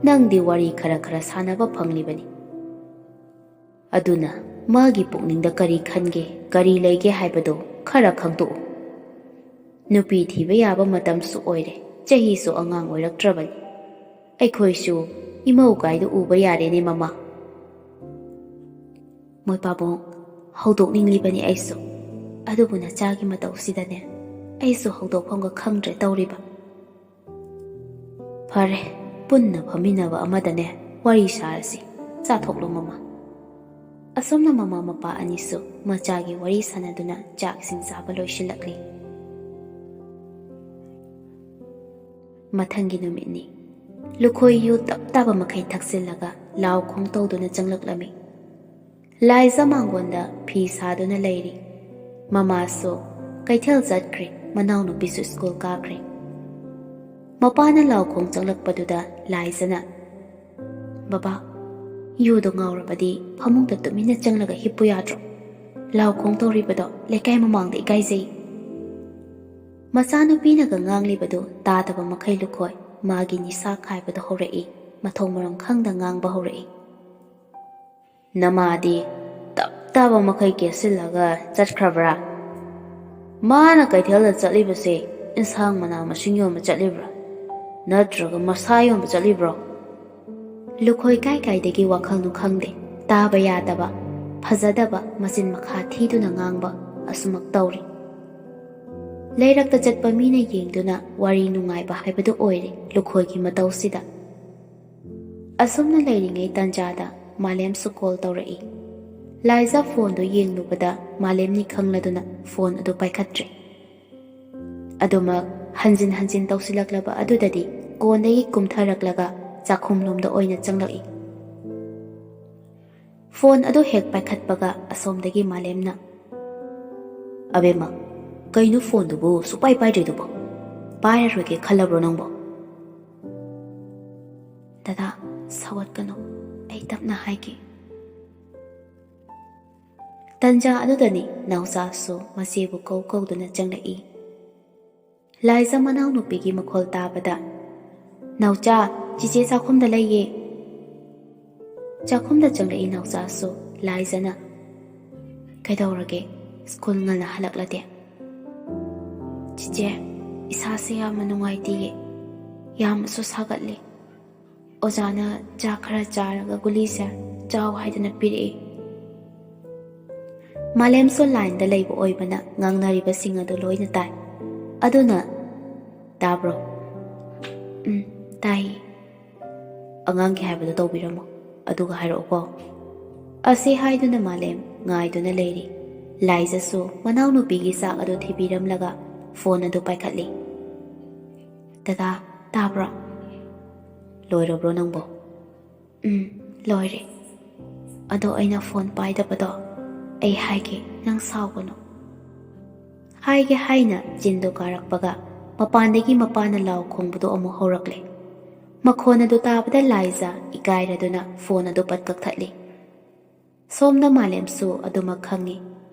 ꯅꯪꯗꯤ ꯋꯥꯔꯤ ꯈꯔ ꯈꯔ ꯁꯥꯟꯅꯕ ꯐꯪꯂꯤꯕꯅꯤ꯫ ꯑꯗꯨꯅ ꯃꯥꯒꯤ ꯄꯨꯛꯅꯤꯡꯗ ꯀꯔꯤ ꯈꯟꯒꯦ, ꯀꯔꯤ ꯂꯩꯒꯦ ꯍꯥꯏꯕꯗꯣ ꯈꯔ ꯈꯪꯗꯣꯛꯎ꯫ ꯅꯨꯄꯤ ꯊꯤꯕ ꯌꯥꯕ ꯃꯇꯝꯁꯨ ꯑꯣꯏꯔꯦ, ꯆꯍꯤꯁꯨ ꯑꯉꯥꯡ ꯑꯣꯏꯔꯛꯇ꯭ꯔꯕꯅꯤ꯫ ꯑꯩꯈꯣꯏꯁꯨ ꯏꯃꯧ ꯀꯥꯏꯗꯨ ꯎꯕ ꯌꯥꯔꯦꯅꯦ ꯃꯃꯥ"꯫ ꯃꯣꯏ ꯄꯥꯕꯨꯡ, ꯍꯧꯗꯣꯛꯅꯤꯡꯂꯤꯕꯅꯤ ꯑꯩꯁꯨ, ꯑꯗꯨꯕꯨ ꯅꯆꯥꯒꯤ ꯃꯇꯧꯁꯤꯗꯅꯦ ꯑꯩꯁꯨ ꯍꯧꯗꯣꯛꯐꯝꯒ ꯈꯪꯗ꯭ꯔꯦ ꯇꯧꯔꯤꯕ꯫ "ꯐꯔꯦ, ꯄꯨꯟꯅ ꯐꯝꯃꯤꯟꯅꯕ ꯑꯃꯗꯅꯦ ꯋꯥꯔꯤ ꯁꯥꯔꯁꯤ꯫ ꯆꯥꯊꯣꯛꯂꯣ ꯃꯃꯥ"꯫ ꯑꯁꯣꯝꯅ ꯃꯃꯥ ꯃꯄꯥ ꯑꯅꯤꯁꯨ ꯃꯆꯥꯒꯤ ꯋꯥꯔꯤ ꯁꯥꯟꯅꯗꯨꯅ ꯆꯥꯛꯁꯤꯡ ꯆꯥꯕ ꯂꯣꯏꯁꯤꯜꯂꯛꯂꯤ꯫ ꯃꯊꯪꯒꯤ ꯅꯨꯃꯤꯠꯅꯤ꯫ ꯂꯨꯈꯣꯏ ꯌꯨ ꯇꯞ ꯇꯥꯕ ꯃꯈꯩ ꯊꯛꯆꯤꯜꯂꯒ ꯂꯥꯎ ꯈꯣꯡ ꯇꯧꯗꯨꯅ ꯆꯪꯂꯛꯂꯝꯃꯤ꯫ ꯂꯥꯏꯖ ꯃꯥꯡꯒꯣꯟꯗ ꯐꯤ ꯁꯥꯗꯨꯅ ꯂꯩꯔꯤ꯫ ꯃꯃꯥꯁꯨ ꯀꯩꯊꯦꯜ ꯆꯠꯈ꯭ꯔꯦ, ꯃꯅꯥꯎꯅꯨꯄꯤꯁꯨ ꯁ꯭ꯀꯨꯜ ꯀꯥꯈ꯭ꯔꯦ꯫ ꯃꯄꯥꯅ ꯂꯥꯎ ꯈꯣꯡ ꯆꯪꯂꯛꯄꯗꯨꯗ ꯂꯥꯏꯖꯅ, "ꯕꯕꯥ, ꯌꯨꯗꯣ ꯉꯥꯎꯔꯕꯗꯤ ꯐꯃꯨꯡꯗ ꯇꯨꯃꯤꯟꯅ ꯆꯪꯂꯒ ꯍꯤꯞꯄꯨ ꯌꯥꯗ꯭ꯔꯣ? ꯂꯥꯎ ꯈꯣꯡ ꯇꯧꯔꯤꯕꯗꯣ ꯂꯩꯀꯥꯏ ꯃꯃꯥꯡꯗ ꯏꯀꯥꯏꯖꯩ"꯫ ꯃꯆꯥꯅꯨꯄꯤꯅꯒ ꯉꯥꯡꯂꯤꯕꯗꯨ ꯇꯥꯗꯕ ꯃꯈꯩ ꯂꯨꯈꯣꯏ ꯃꯥꯒꯤ ꯅꯤꯁꯥ ꯈꯥꯏꯕꯗꯣ ꯍꯧꯔꯛꯏ, ꯃꯊꯣꯡ ꯃꯔꯝ ꯈꯪꯗ ꯉꯥꯡꯕ ꯍꯧꯔꯛꯏ꯫ "ꯅꯃꯥꯗꯤ ꯇꯞ ꯇꯥꯕ ꯃꯈꯩ ꯀꯦꯁꯤꯜꯂꯒ ꯆꯠꯈ꯭ꯔꯕ꯭ꯔꯥ? ꯃꯥꯅ ꯀꯩꯊꯦꯜꯗ ꯆꯠꯂꯤꯕꯁꯦ ꯏꯟꯁꯥꯡ ꯃꯅꯥ ꯃꯁꯤꯡ ꯌꯣꯟꯕ ꯆꯠꯂꯤꯕ꯭ꯔꯥ? ꯅꯠꯇ꯭ꯔꯒ ꯃꯁꯥ ꯌꯣꯟꯕ ꯆꯠꯂꯤꯕ꯭ꯔꯣ?" ꯂꯨꯈꯣꯏ ꯀꯥꯏ ꯀꯥꯏꯗꯒꯤ ꯋꯥꯈꯜꯅꯣ ꯈꯪꯗꯦ, ꯇꯥꯕ ꯌꯥꯗꯕ, ꯐꯖꯗꯕ, ꯃꯆꯤꯟ ꯃꯈꯥ ꯊꯤꯗꯨꯅ ꯉꯥꯡꯕ ꯑꯁꯨꯃꯛ ꯇꯧꯔꯤ꯫ ꯂꯩꯔꯛꯇ ꯆꯠꯄ ꯃꯤꯅ ꯌꯦꯡꯗꯨꯅ ꯋꯥꯔꯤ ꯅꯨꯡꯉꯥꯏꯕ ꯍꯥꯏꯕꯗꯨ ꯑꯣꯏꯔꯦ ꯂꯨꯈꯣꯏꯒꯤ ꯃꯇꯧꯁꯤꯗ꯫ ꯑꯁꯨꯝꯅ ꯂꯩꯔꯤꯉꯩ ꯇꯥꯟꯖꯥꯗ ꯃꯥꯂꯦꯝꯁꯨ ꯀꯣꯜ ꯇꯧꯔꯛꯏ꯫ ꯂꯥꯏꯖꯥ ꯐꯣꯟꯗꯨ ꯌꯦꯡꯂꯨꯕꯗ ꯃꯥꯂꯦꯝꯅꯤ ꯈꯪꯂꯗꯨꯅ ꯐꯣꯟ ꯑꯗꯨ ꯄꯥꯏꯈꯠꯇ꯭ꯔꯦ꯫ ꯑꯗꯨꯃꯛ ꯍꯟꯖꯤꯟ ꯍꯟꯖꯤꯟ ꯇꯧꯁꯤꯜꯂꯛꯂꯕ ꯑꯗꯨꯗꯗꯤ ꯀꯣꯟꯗꯒꯤ ꯀꯨꯝꯊꯔꯛꯂꯒ ꯆꯥꯛꯈꯨꯝꯂꯣꯝꯗ ꯑꯣꯏꯅ ꯆꯪꯂꯛꯏ꯫ ꯐꯣꯟ ꯑꯗꯨ ꯍꯦꯛ ꯄꯥꯏꯈꯠꯄꯒ ꯑꯁꯣꯝꯗꯒꯤ ꯃꯥꯂꯦꯝꯅ, "ꯑꯕꯦꯝꯃ, ꯀꯩꯅꯣ ꯐꯣꯟꯗꯨꯕꯨ ꯁꯨꯛꯄꯥꯏ ꯄꯥꯏꯗ꯭ꯔꯤꯗꯨꯕꯣ? ꯄꯥꯏꯔꯔꯣꯏꯒꯦ ꯈꯜꯂꯕ꯭ꯔꯣ ꯅꯪꯕꯣ?" "ꯗꯗꯥ, ꯁꯥꯎꯒꯠꯀꯅꯨ, ꯑꯩ ꯇꯞꯅ ꯍꯥꯏꯒꯦ꯫" ꯇꯟꯖꯥ ꯑꯗꯨꯗꯅꯤ ꯅꯥꯎꯆꯥꯁꯨ ꯃꯆꯦꯕꯨ ꯀꯧ ꯀꯧꯗꯨꯅ ꯆꯪꯂꯛꯏ꯫ ꯂꯥꯏꯖ ꯃꯅꯥꯎꯅꯨꯄꯤꯒꯤ ꯃꯈꯣꯜ ꯇꯥꯕꯗ, "ꯅꯥꯎꯆꯥ, ꯆꯤꯆꯦ ꯆꯥꯛꯈꯨꯝꯗ ꯂꯩꯌꯦ꯫" ꯆꯥꯛꯈꯨꯝꯗ ꯆꯪꯂꯛꯏ ꯅꯥꯎꯆꯥꯁꯨ꯫ ꯂꯥꯏꯖꯅ, "ꯀꯩꯗꯧꯔꯒꯦ? ꯁ꯭ꯀꯨꯜ ꯉꯟꯅ ꯍꯜꯂꯛꯂꯗꯤ?" "ꯆꯤꯆꯦ, ꯏꯁꯥꯁꯦ ꯌꯥꯝꯅ ꯅꯨꯡꯉꯥꯏꯇꯦꯌꯦ, ꯌꯥꯝꯅꯁꯨ ꯁꯥꯒꯠꯂꯤ꯫ ꯑꯣꯖꯥꯅ ꯆꯥꯛ ꯈꯔ ꯆꯥꯔꯒ ꯒꯨꯂꯤꯁꯦ ꯆꯥꯎ ꯍꯥꯏꯗꯨꯅ ꯄꯤꯔꯛꯏ꯫" ꯃꯥꯂꯦꯝꯁꯨ ꯂꯥꯏꯟꯗ ꯂꯩꯕ ꯑꯣꯏꯕꯅ ꯉꯥꯡꯅꯔꯤꯕꯁꯤꯡ ꯑꯗꯨ ꯂꯣꯏꯅ ꯇꯥꯏ꯫ ꯑꯗꯨꯅ, "ꯇꯥꯕ꯭ꯔꯣ?" "ꯎꯝ, ꯇꯥꯏꯌꯦ꯫" "ꯑꯉꯥꯡꯒꯤ ꯍꯥꯏꯕꯗꯣ ꯇꯧꯕꯤꯔꯝꯃꯣ, ꯑꯗꯨꯒ ꯍꯥꯏꯔꯛꯎꯀꯣ꯫" ꯑꯁꯤ ꯍꯥꯏꯗꯨꯅ ꯃꯥꯂꯦꯝ ꯉꯥꯏꯗꯨꯅ ꯂꯩꯔꯤ꯫ ꯂꯥꯏꯖꯁꯨ ꯃꯅꯥꯎꯅꯨꯄꯤꯒꯤ ꯆꯥꯛ ꯑꯗꯨ ꯊꯤꯕꯤꯔꯝꯂꯒ ꯐꯣꯟ ꯑꯗꯨ ꯄꯥꯏꯈꯠꯂꯤ꯫ "ꯗꯗꯥ, ꯇꯥꯕ꯭ꯔꯣ?" "ꯂꯣꯏꯔꯕ꯭ꯔꯣ ꯅꯪꯕꯣ?" "ꯎꯝ, ꯂꯣꯏꯔꯦ꯫ ꯑꯗꯣ ꯑꯩꯅ ꯐꯣꯟ ꯄꯥꯏꯗꯕꯗꯣ ꯑꯩ ꯍꯥꯏꯒꯦ, ꯅꯪ ꯁꯥꯎꯒꯅꯨ꯫" ꯍꯥꯏꯒꯦ ꯍꯥꯏꯅ ꯆꯤꯟꯗꯨ ꯀꯥꯔꯛꯄꯒ ꯃꯄꯥꯟꯗꯒꯤ ꯃꯄꯥꯅ ꯂꯥꯎ ꯈꯣꯡꯕꯗꯨ ꯑꯃꯨꯛ ꯍꯧꯔꯛꯂꯦ꯫ ꯃꯈꯣꯟ ꯑꯗꯨ ꯇꯥꯕꯗ ꯂꯥꯏꯖ ꯏꯀꯥꯏꯔꯗꯨꯅ ꯐꯣꯟ ꯑꯗꯨ ꯄꯠ ꯀꯛꯊꯠꯂꯤ꯫ ꯁꯣꯝꯗ ꯃꯥꯂꯦꯝꯁꯨ ꯑꯗꯨꯃꯛ ꯈꯪꯏ꯫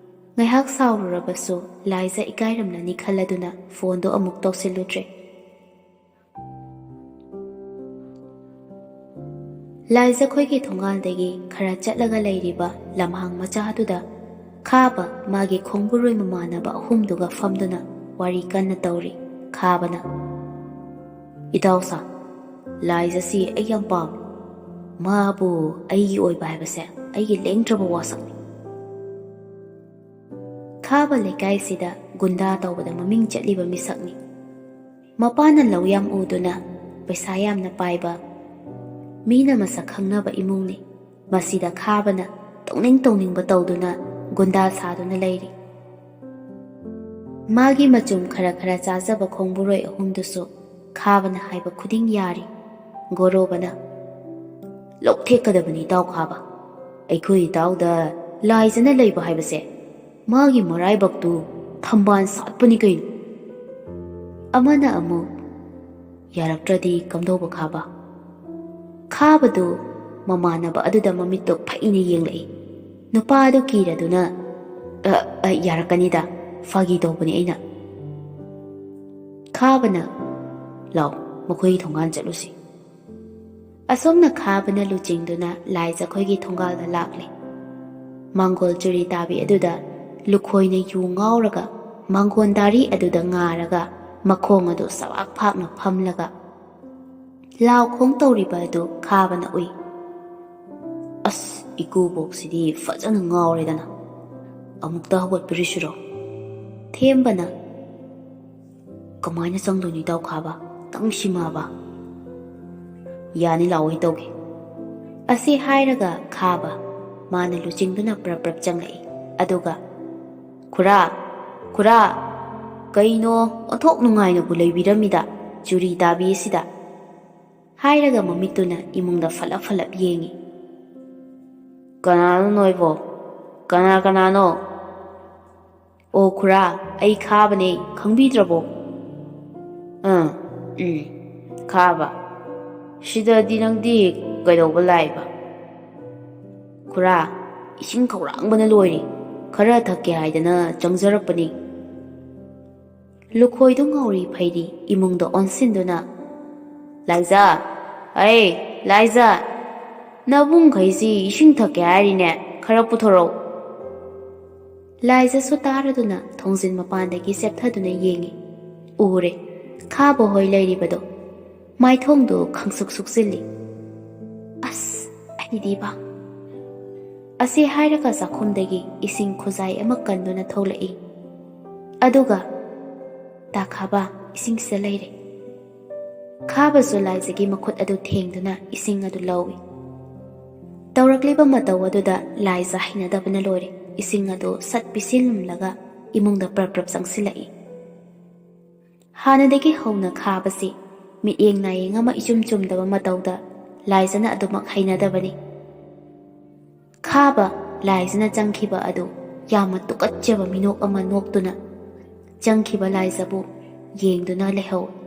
ꯉꯥꯏꯍꯥꯛ ꯁꯥꯎꯔꯨꯔꯕꯁꯨ ꯂꯥꯏꯖ ꯏꯀꯥꯏꯔꯝꯂꯅꯤ ꯈꯜꯂꯗꯨꯅ ꯐꯣꯟꯗꯨ ꯑꯃꯨꯛ ꯇꯧꯁꯤꯜꯂꯨꯗ꯭ꯔꯦ꯫ ꯂꯥꯏꯖꯈꯣꯏꯒꯤ ꯊꯣꯡꯒꯥꯜꯗꯒꯤ ꯈꯔ ꯆꯠꯂꯒ ꯂꯩꯔꯤꯕ ꯂꯝꯍꯥꯡ ꯃꯆꯥꯗꯨꯗ ꯈꯥꯕ ꯃꯥꯒꯤ ꯈꯣꯡꯕꯨꯔꯣꯏ ꯃꯃꯥꯟꯅꯕ ꯑꯍꯨꯝꯗꯨꯒ ꯐꯝꯗꯨꯅ ꯋꯥꯔꯤ ꯀꯟꯅ ꯇꯧꯔꯤ꯫ ꯈꯥꯕꯅ, "ꯏꯇꯥꯎ ꯁꯥ, ꯂꯥꯏꯖꯁꯤ ꯑꯩ ꯌꯥꯝ ꯄꯥꯝꯃꯤ꯫ ꯃꯥꯕꯨ ꯑꯩꯒꯤ ꯑꯣꯏꯕ ꯍꯥꯏꯕꯁꯦ ꯑꯩꯒꯤ ꯂꯦꯡꯗ꯭ꯔꯕ ꯋꯥꯁꯛꯅꯤ꯫" ꯈꯥꯕ ꯂꯩꯀꯥꯏꯁꯤꯗ ꯒꯨꯟꯗꯥ ꯇꯧꯕꯗ ꯃꯃꯤꯡ ꯆꯠꯂꯤꯕ ꯃꯤꯁꯛꯅꯤ꯫ ꯃꯄꯥꯅ ꯂꯧ ꯌꯥꯝ ꯎꯗꯨꯅ ꯄꯩꯁꯥ ꯌꯥꯝꯅ ꯄꯥꯏꯕ, ꯃꯤꯅ ꯃꯁꯛ ꯈꯪꯅꯕ ꯏꯃꯨꯡꯅꯤ꯫ ꯃꯁꯤꯗ ꯈꯥꯕꯅ ꯇꯧꯅꯤꯡ ꯇꯧꯅꯤꯡꯕ ꯇꯧꯗꯨꯅ ꯒꯨꯟꯗꯥ ꯁꯥꯗꯨꯅ ꯂꯩꯔꯤ꯫ ꯃꯥꯒꯤ ꯃꯆꯨꯝ ꯈꯔ ꯈꯔ ꯆꯥꯖꯕ ꯈꯣꯡꯕꯨꯔꯣꯏ ꯑꯍꯨꯝꯗꯨꯁꯨ ꯈꯥꯕꯅ ꯍꯥꯏꯕ ꯈꯨꯗꯤꯡ ꯌꯥꯔꯤ꯫ ꯒꯣꯔꯣꯕꯅ, "ꯂꯧꯊꯦꯛꯀꯗꯕꯅꯤ ꯏꯇꯥꯎ ꯈꯥꯕ꯫ ꯑꯩꯈꯣꯏ ꯏꯇꯥꯎꯗ ꯂꯥꯏꯖꯅ ꯂꯩꯕ ꯍꯥꯏꯕꯁꯦ ꯃꯥꯒꯤ ꯃꯔꯥꯏꯕꯛꯇꯨ ꯊꯝꯕꯥꯜ ꯁꯥꯠꯄꯅꯤ ꯀꯩꯅꯣ?" ꯑꯃꯅ ꯑꯃꯨꯛ, "ꯌꯥꯔꯛꯇ꯭ꯔꯗꯤ ꯀꯝꯗꯧꯕ ꯈꯥꯕ?" ꯈꯥꯕꯗꯨ ꯃꯃꯥꯟꯅꯕ ꯑꯗꯨꯗ ꯃꯃꯤꯠꯇꯨ ꯐꯩꯅ ꯌꯦꯡꯂꯛꯏ꯫ ꯅꯨꯄꯥ ꯑꯗꯨ ꯀꯤꯔꯗꯨꯅ, "ꯑ, ꯑ, ꯌꯥꯔꯛꯀꯅꯤꯗ, ꯐꯥꯒꯤ ꯇꯧꯕꯅꯤ ꯑꯩꯅ꯫" ꯈꯥꯕꯅ, "ꯂꯥꯎ, ꯃꯈꯣꯏꯒꯤ ꯊꯣꯡꯒꯥꯟ ꯆꯠꯂꯨꯁꯤ꯫" ꯑꯁꯣꯝꯅ ꯈꯥꯕꯅ ꯂꯨꯆꯤꯡꯗꯨꯅ ꯂꯥꯏꯖꯈꯣꯏꯒꯤ ꯊꯣꯡꯒꯥꯜꯗ ꯂꯥꯛꯂꯦ꯫ ꯃꯥꯡꯒꯣꯜ ꯆꯨꯔꯤ ꯇꯥꯕꯤ ꯑꯗꯨꯗ ꯂꯨꯈꯣꯏꯅ ꯌꯨ ꯉꯥꯎꯔꯒ ꯃꯥꯡꯒꯣꯟ ꯗꯥꯔꯤ ꯑꯗꯨꯗ ꯉꯥꯔꯒ ꯃꯈꯣꯡ ꯑꯗꯨ ꯁꯋꯥꯛ ꯐꯥꯛꯅ ꯐꯝꯂꯒ ꯂꯥꯎ ꯈꯣꯡ ꯇꯧꯔꯤꯕ ꯑꯗꯨ ꯈꯥꯕꯅ ꯎꯏ꯫ "ꯑꯁ, ꯏꯀꯨꯕꯣꯛꯁꯤꯗꯤ ꯐꯖꯅ ꯉꯥꯎꯔꯦꯗꯅ꯫ ꯑꯃꯨꯛꯇ ꯍꯧꯒꯠꯄꯤꯔꯨꯁꯤꯔꯣ?" ꯊꯦꯝꯕꯅ, "ꯀꯃꯥꯏꯅ ꯆꯪꯗꯣꯏꯅꯣ ꯏꯇꯥꯎ ꯈꯥꯕ? ꯇꯪꯁꯤꯃꯥꯕ?" "ꯌꯥꯅꯤ, ꯂꯥꯛꯑꯣ, ꯑꯩ ꯇꯧꯒꯦ꯫" ꯑꯁꯤ ꯍꯥꯏꯔꯒ ꯈꯥꯕ ꯃꯥꯅ ꯂꯨꯆꯤꯡꯗꯨꯅ ꯄ꯭ꯔꯞ ꯄ꯭ꯔꯞ ꯆꯪꯂꯛꯏ꯫ ꯑꯗꯨꯒ, "ꯈꯨꯔꯥ, ꯈꯨꯔꯥ, ꯀꯩꯅꯣ ꯑꯣꯟꯊꯣꯛ ꯅꯨꯡꯉꯥꯏꯅꯕꯨ ꯂꯩꯕꯤꯔꯝꯃꯤꯗ ꯆꯨꯔꯤ ꯇꯥꯕꯤ ꯑꯁꯤꯗ?" ꯍꯥꯏꯔꯒ ꯃꯃꯤꯠꯇꯨꯅ ꯏꯃꯨꯡꯗ ꯐꯠꯂꯞ ꯐꯠꯂꯞ ꯌꯦꯡꯉꯤ꯫ "ꯀꯅꯥꯅꯣ ꯅꯣꯏꯕꯣ? ꯀꯅꯥ ꯀꯅꯥꯅꯣ?" "ꯑꯣ ꯈꯨꯔꯥ, ꯑꯩ ꯈꯥꯕꯅꯦ, ꯈꯪꯕꯤꯗ꯭ꯔꯕꯣ?" "ꯑꯥ, ꯎꯝ, ꯈꯥꯕ꯫ ꯁꯤꯗꯗꯤ ꯅꯪꯗꯤ ꯀꯩꯗꯧꯕ ꯂꯥꯛꯏꯕ?" "ꯈꯨꯔꯥ, ꯏꯁꯤꯡ ꯈꯧꯔꯥꯡꯕꯅ ꯂꯣꯏꯔꯦ, ꯈꯔ ꯊꯛꯀꯦ ꯍꯥꯏꯗꯅ ꯆꯪꯖꯔꯛꯄꯅꯤ꯫" ꯂꯨꯈꯣꯏꯗꯨ ꯉꯥꯎꯔꯤ ꯐꯩꯔꯤ ꯏꯃꯨꯡꯗ ꯑꯣꯟꯁꯤꯟꯗꯨꯅ, "ꯂꯥꯏꯖꯥ, ꯑꯩ, ꯂꯥꯏꯖꯥ, ꯅꯕꯨꯡꯈꯩꯁꯤ ꯏꯁꯤꯡ ꯊꯛꯀꯦ ꯍꯥꯏꯔꯤꯅꯦ, ꯈꯔ ꯄꯨꯊꯣꯔꯛꯎ꯫" ꯂꯥꯏꯖꯥꯁꯨ ꯇꯥꯔꯗꯨꯅ ꯊꯣꯡꯖꯤꯟ ꯃꯄꯥꯟꯗꯒꯤ ꯆꯦꯞꯊꯗꯨꯅ ꯌꯦꯡꯉꯤ꯫ ꯎꯔꯦ, ꯈꯥꯕ ꯍꯣꯏ ꯂꯩꯔꯤꯕꯗꯣ꯫ ꯃꯥꯏꯊꯣꯡꯗꯨ ꯈꯪꯁꯨꯛ ꯁꯨꯛꯆꯤꯜꯂꯤ꯫ "ꯑꯁ, ꯑꯩꯗꯤꯕ!" ꯑꯁꯤ ꯍꯥꯏꯔꯒ ꯆꯥꯛꯈꯨꯝꯗꯒꯤ ꯏꯁꯤꯡ ꯈꯨꯖꯥꯏ ꯑꯃ ꯀꯟꯗꯨꯅ ꯊꯣꯛꯂꯛꯏ꯫ ꯑꯗꯨꯒ, "ꯇꯥ ꯈꯥꯕ, ꯏꯁꯤꯡꯁꯤꯗ ꯂꯩꯔꯦ꯫" ꯈꯥꯕꯁꯨ ꯂꯥꯏꯖꯒꯤ ꯃꯈꯨꯠ ꯑꯗꯨ ꯊꯦꯡꯗꯨꯅ ꯏꯁꯤꯡ ꯑꯗꯨ ꯂꯧꯏ꯫ ꯇꯧꯔꯛꯂꯤꯕ ꯃꯇꯧ ꯑꯗꯨꯗ ꯂꯥꯏꯖ ꯍꯩꯅꯗꯕꯅ ꯂꯣꯏꯔꯦ꯫ ꯏꯁꯤꯡ ꯑꯗꯨ ꯁꯠ ꯄꯤꯁꯤꯜꯂꯝꯂꯒ ꯏꯃꯨꯡꯗ ꯄ꯭ꯔꯞ ꯄ꯭ꯔꯞ ꯆꯪꯁꯤꯜꯂꯛꯏ꯫ ꯍꯥꯟꯅꯗꯒꯤ ꯍꯧꯅ ꯈꯥꯕꯁꯤ ꯃꯤꯠꯌꯦꯡ ꯅꯥꯌꯦꯡ ꯑꯃ ꯏꯆꯨꯝ ꯆꯨꯝꯗꯕ ꯃꯇꯧꯗ ꯂꯥꯏꯖꯅ ꯑꯗꯨꯃꯛ ꯍꯩꯅꯗꯕꯅꯤ꯫ ꯈꯥꯕ ꯂꯥꯏꯖꯅ ꯆꯪꯈꯤꯕ ꯑꯗꯨ ꯌꯥꯝꯅ ꯇꯨꯀꯠꯆꯕ ꯃꯤꯅꯣꯛ ꯑꯃ ꯅꯣꯛꯇꯨꯅ ꯆꯪꯈꯤꯕ ꯂꯥꯏꯖꯕꯨ ꯌꯦꯡꯗꯨꯅ ꯂꯩꯍꯧꯏ꯫